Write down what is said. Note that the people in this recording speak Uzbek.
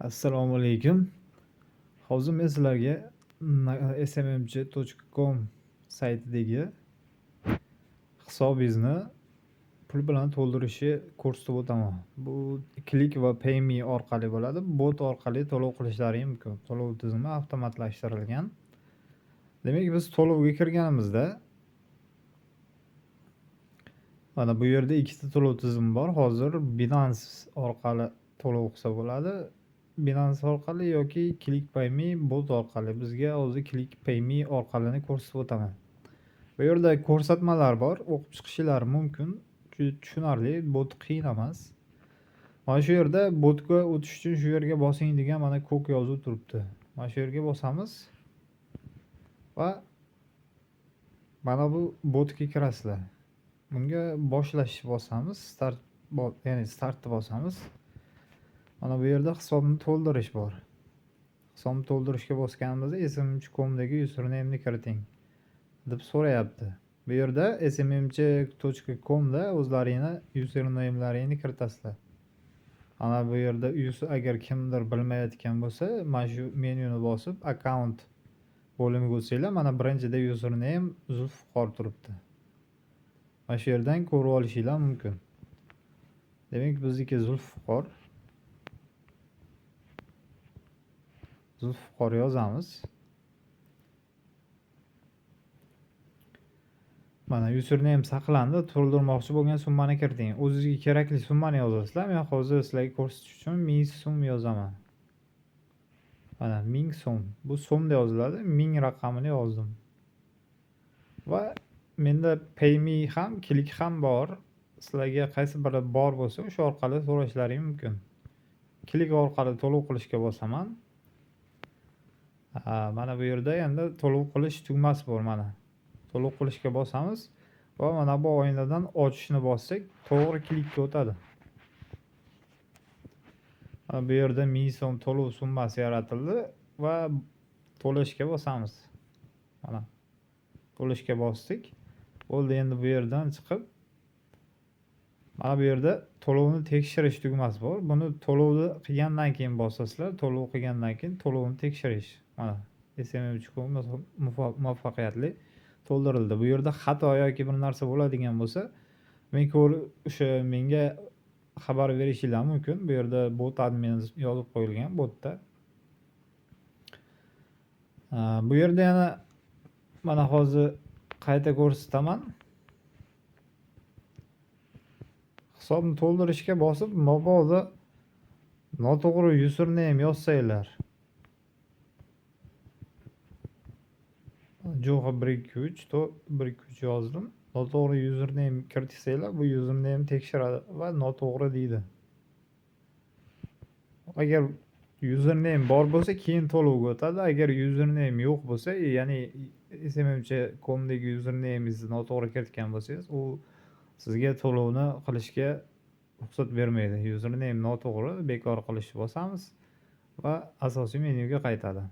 Assalomu alaykum. Hozir men sizlarga smmc.com saytidagi hisobingizni pul bilan to'ldirishni ko'rsatib o'taman. Bu Click va Payme orqali bo'ladi. Bot orqali to'lov qilishlari mumkin. To'lov tizimi avtomatlashtirilgan. Demak, biz to'lovga kirganimizda mana bu yerda ikkita to'lov tizimi bor. Hozir Binance orqali to'lov qilsa bo'ladi. Binance orqali yoki Click Payme bot orqali. Bizga hozir Click Payme orqalini ko'rsatib o'taman. Bu yerda ko'rsatmalar bor, o'qib chiqishingiz mumkin. Juda tushunarli, bot qiyin emas. Mana shu yerda botga o'tish uchun shu yerga bosing degan mana ko'k yozuv turibdi. Mana shu yerga bosamiz va mana bu botga kirasizlar. Bunga boshlash bosamiz, start, ya'ni startni bosamiz. Mana bu yerda hisobni to'ldirish bor. Hisobni to'ldirishga bosganimizda smmc.comdagi usernameni kiriting deb so'rayapti. Bu yerda smmc.comda o'zlaringni usernamelaringni kiritasizlar. Mana bu yerda agar kimdir bilmayotgan bo'lsa, mana shu menyuni bosib akkaunt bo'limiga o'tsanglar, mana birinchida username Zulfiqor turibdi. Mana shu yerdan ko'rib olishinglar mumkin. Demak, bizniki Zulfiqor. Zulfiqor yozamiz. Mana username saqlandi. To'ldirmoqchi bo'lgan summani kiriting. O'zingizga kerakli summani yozasizlar. Men hozir sizlarga ko'rsatish uchun 1000 so'm yozaman. Mana 1000 so'm. Bu so'mda yoziladi. 1000 raqamini yozdim. Va menda Payme ham, Click ham bor. Sizlarga qaysi biri bor bo'lsa, o'sha orqali so'rashlaring mumkin. Click orqali to'lov qilishga bosaman. Mana bu yerda endi to'lov qilish tugmasi bor mana. To'lov qilishga bosamiz va mana bu oynadan ochishni bossak, to'g'ri klikka o'tadi. Mana bu yerda 1000 so'm to'lov summasi yaratildi va to'lashga bosamiz. Mana to'lashga bosdik. Bo'ldi, endi bu yerdan chiqib mana bu yerda to'lovni tekshirish tugmasi bor. Buni to'lovni qilgandan keyin bosasizlar, to'lov qilgandan keyin to'lovni tekshirish. Mana smmc.com muvaffaqiyatli to'ldirildi. Bu yerda xato yoki bir narsa bo'ladigan bo'lsa, men ko'rib o'sha menga xabar berishinglar mumkin. Bu yerda bot admin yozib qo'yilgan botda. Bu yerda yana mana hozir qayta ko'rsataman. Hisobni to'ldirishga bosib, mabodo noto'g'ri username yozsanglar. Jo'xa 1 2 3 to 1 2 3 yozdim. Noto'g'ri username kiritsanglar, bu username tekshiradi va noto'g'ri deydi. Agar username bor bo'lsa, keyin to'lovga o'tadi. Agar username yo'q bo'lsa, ya'ni smmc.comdagi usernameingizni noto'g'ri kiritgan bo'lsangiz, u sizga to'lovni qilishga ruxsat bermaydi. Username noto'g'ri, bekor qilishni bosamiz va asosiy menyuga qaytadi.